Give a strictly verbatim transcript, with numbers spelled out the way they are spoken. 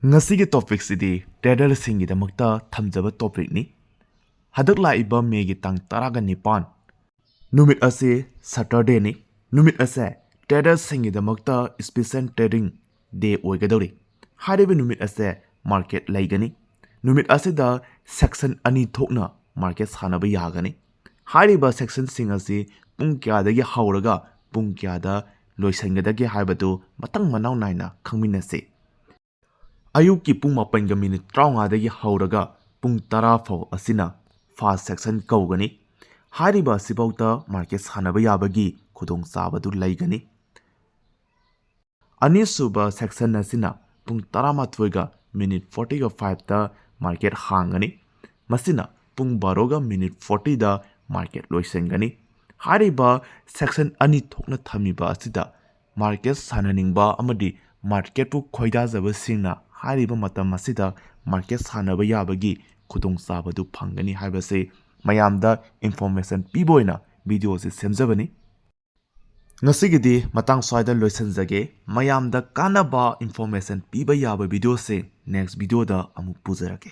ꯉꯁꯤꯒꯤ ꯇꯣꯄꯤꯛꯁꯤꯗꯤ ꯇ꯭ꯔꯦꯗꯔꯁꯤꯡꯒꯤꯗꯃꯛꯇ ꯊꯝꯖꯕ ꯇꯣꯄꯤꯛꯅꯤ꯫ ꯍꯟꯗꯛ ꯂꯥꯛꯏꯕ ꯃꯦꯒꯤ ꯇꯥꯡ ꯇꯔꯥꯒ ꯅꯤꯄꯥꯟ ꯅꯨꯃꯤꯠ ꯑꯁꯤ ꯁꯇꯔꯗꯦꯅꯤ꯫ ꯅꯨꯃꯤꯠ ꯑꯁꯦ ꯇ꯭ꯔꯦꯗꯔꯁꯤꯡꯒꯤꯗꯃꯛꯇ ꯏꯁꯄꯦꯁꯦꯜ ꯇ꯭ꯔꯦꯗꯤꯡ ꯗꯦ ꯑꯣꯏꯒꯗꯧꯔꯤ꯫ ꯍꯥꯏꯔꯤꯕ ꯅꯨꯃꯤꯠ ꯑꯁꯦ ꯃꯥꯔꯀꯦꯠ ꯂꯩꯒꯅꯤ꯫ ꯅꯨꯃꯤꯠ ꯑꯁꯤꯗ ꯁꯦꯛꯁꯟ ꯑꯅꯤ ꯊꯣꯛꯅ ꯃꯥꯔꯀꯦꯠ ꯁꯥꯟꯅꯕ ꯌꯥꯒꯅꯤ꯫ ꯍꯥꯏꯔꯤꯕ ꯁꯦꯛꯁꯟꯁꯤꯡ ꯑꯁꯤ ꯄꯨꯡ ꯀꯌꯥꯗꯒꯤ ꯍꯧꯔꯒ ꯄꯨꯡ ꯀꯌꯥꯗ ꯂꯣꯏꯁꯤꯟꯒꯗꯒꯦ ꯍꯥꯏꯕꯗꯨ ꯃꯊꯪ ꯃꯅꯥꯎ ꯅꯥꯏꯅ ꯈꯪꯃꯤꯟꯅꯁꯤ꯫ ꯑꯌꯨꯛꯀꯤ ꯄꯨꯡ ꯃꯥꯄꯟꯒ ꯃꯤꯅꯤꯠ ꯇꯔꯥꯃꯉꯥꯗꯒꯤ ꯍꯧꯔꯒ ꯄꯨꯡ ꯇꯔꯥ ꯐꯥꯎ ꯑꯁꯤꯅ ꯐꯥꯁ ꯁꯦꯛꯁꯟ ꯀꯧꯒꯅꯤ꯫ ꯍꯥꯏꯔꯤꯕ ꯑꯁꯤꯐꯥꯎꯗ ꯃꯥꯔꯀꯦꯠ ꯁꯥꯟꯅꯕ ꯌꯥꯕꯒꯤ ꯈꯨꯗꯣꯡꯆꯥꯕꯗꯨ ꯂꯩꯒꯅꯤ꯫ ꯑꯅꯤꯁꯨꯕ ꯁꯦꯛꯁꯟ ꯑꯁꯤꯅ ꯄꯨꯡ ꯇꯔꯥꯃꯥꯊꯣꯏꯒ ꯃꯤꯅꯤꯠ ꯐꯣꯔꯇꯤꯒ ꯐꯥꯏꯚꯇ ꯃꯥꯔꯀꯦꯠ ꯍꯥꯡꯒꯅꯤ꯫ ꯃꯁꯤꯅ ꯄꯨꯡ ꯕꯥꯔꯣꯒ ꯃꯤꯅꯤꯠ ꯐꯣꯔꯇꯤꯗ ꯃꯥꯔꯀꯦꯠ ꯂꯣꯏꯁꯤꯟꯒꯅꯤ꯫ ꯍꯥꯏꯔꯤꯕ ꯁꯦꯛꯁꯟ ꯑꯅꯤ ꯊꯣꯛꯅ ꯊꯝꯃꯤꯕ ꯑꯁꯤꯗ ꯃꯥꯔꯀꯦꯠ ꯁꯥꯟꯅꯅꯤꯡꯕ ꯑꯃꯗꯤ ꯃꯥꯔꯀꯦꯠꯄꯨ ꯈꯣꯏꯗꯥꯖꯕꯁꯤꯡꯅ ꯍꯥꯏꯔꯤꯕ ꯃꯇꯝ ꯑꯁꯤꯗ ꯃꯥꯔꯀꯦꯠ ꯁꯥꯟꯅꯕ ꯌꯥꯕꯒꯤ ꯈꯨꯗꯣꯡꯆꯥꯕꯗꯨ ꯐꯪꯒꯅꯤ ꯍꯥꯏꯕꯁꯤ ꯃꯌꯥꯝꯗ ꯏꯟꯐꯣꯔꯃꯦꯁꯟ ꯄꯤꯕ ꯑꯣꯏꯅ ꯚꯤꯗꯤꯑꯣ ꯑꯁꯤ ꯁꯦꯝꯖꯕꯅꯤ꯫ ꯉꯁꯤꯒꯤꯗꯤ ꯃꯇꯥꯡ ꯁ꯭ꯋꯥꯏꯗ ꯂꯣꯏꯁꯤꯟꯖꯒꯦ꯫ ꯃꯌꯥꯝꯗ ꯀꯥꯟꯅꯕ ꯏꯟꯐꯣꯔꯃꯦꯁꯟ ꯄꯤꯕ ꯌꯥꯕ ꯚꯤꯗꯤꯑꯣꯁꯦ ꯅꯦꯛꯁ ꯚꯤꯗꯤꯑꯣꯗ ꯑꯃꯨꯛ ꯄꯨꯖꯔꯛꯀꯦ꯫